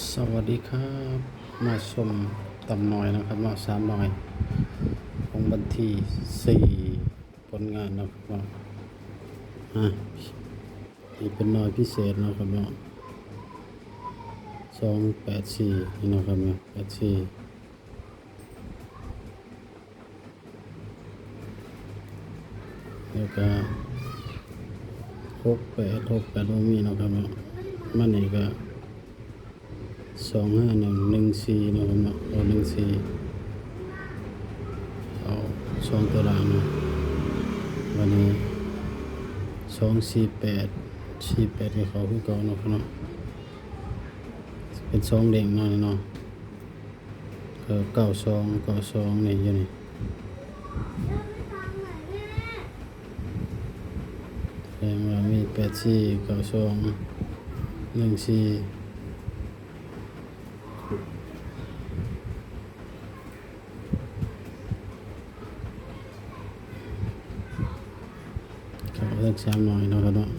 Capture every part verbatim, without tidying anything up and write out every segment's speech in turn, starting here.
สวัสดีครับ มาชมตำหน่อยนะครับเนาะ สามหน่อย ของวันที่สี่ ผลงานนะครับเนาะ อ่ะ นี่เป็นหน่อยพิเศษนะครับเนาะ สองแปดสี่ นี่นะครับเนาะ แปดสี่ แล้วก็ หกแปด หกแปด บ่มีเนาะครับเนาะ มันนี่ก็ สองห้าหนึ่ง หนึ่งสี่ เนาะครับเนาะ เอา หนึ่งสี่ เอา สองตัวล่างเนาะ วันนี้ สองสี่แปด สี่แปด ที่เขาคือเก่าเนาะครับเนาะ เป็นสองเด้งเนาะเนาะ เออ เก้าสอง เก้าสอง นี่อยู่นี่ แสดงว่ามี แปดสี่ เก้าสอง หนึ่งสี่ ครับ เลขสามหน่อยเนาะครับเนาะ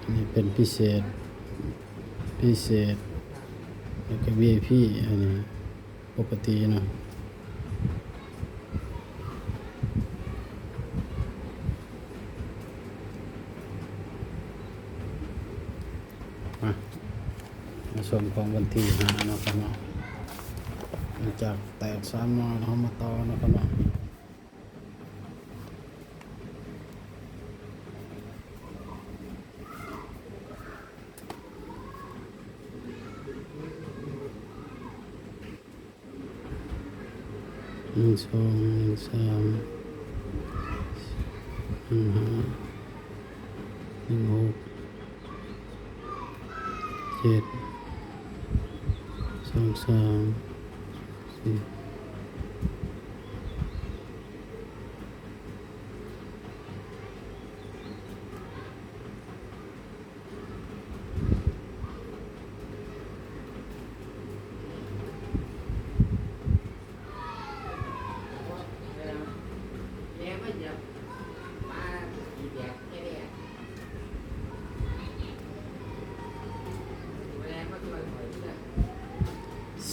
อันนี้เป็นพิเศษ พิเศษ แล้วก็ วีไอพี อันนี้ปกติเนาะ มา มาชมของวันที่ห้าเนาะครับเนาะ หลังจากแตกสามหน่อย เรามาต่อเนาะครับเนาะ หนึ่งสอง หนึ่งสาม หนึ่งห้า หนึ่งหก เจ็ด สองสาม สี่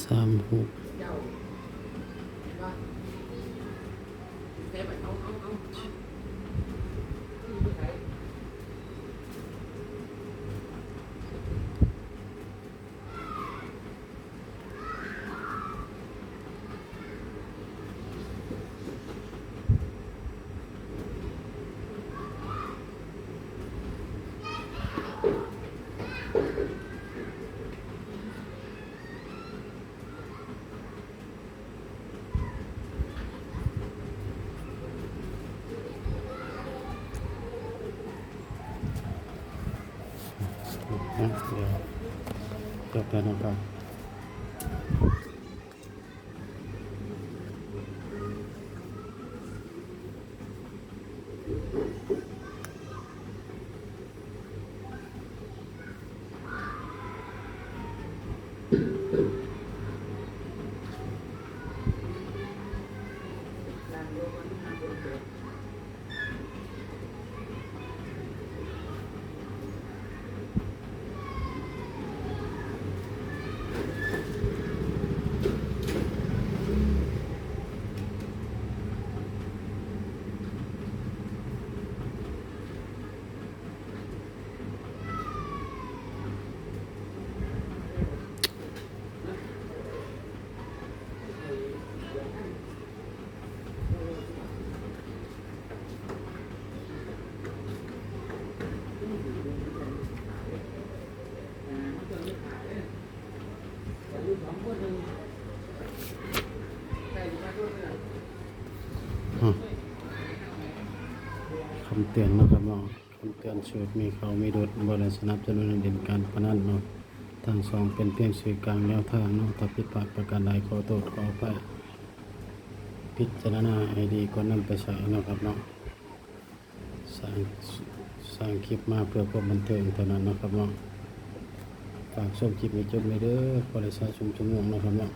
สามหก เดี๋ยวจบแล้วนะครับ อ่ะ คำเตือนนะครับเนาะ คำเตือน สูตรมีเข้ามีหลุด บ่ได้สนับสนุนให้เล่นการพนันเนาะ ทั้งสองเป็นเพียงสื่อกลางแนวทางเนาะ ถ้าผิดพลาดประการใดขอโทษขออภัย พิจารณาให้ดีก่อนนำไปใช้เนาะครับเนาะ สร้าง สร้างคลิปมาเพื่อความบันเทิงเท่านั้นเนาะครับเนาะ ฝากชมคลิปให้จบเลยเด้อ พอได้สะสมชั่วโมงเนาะครับเนาะ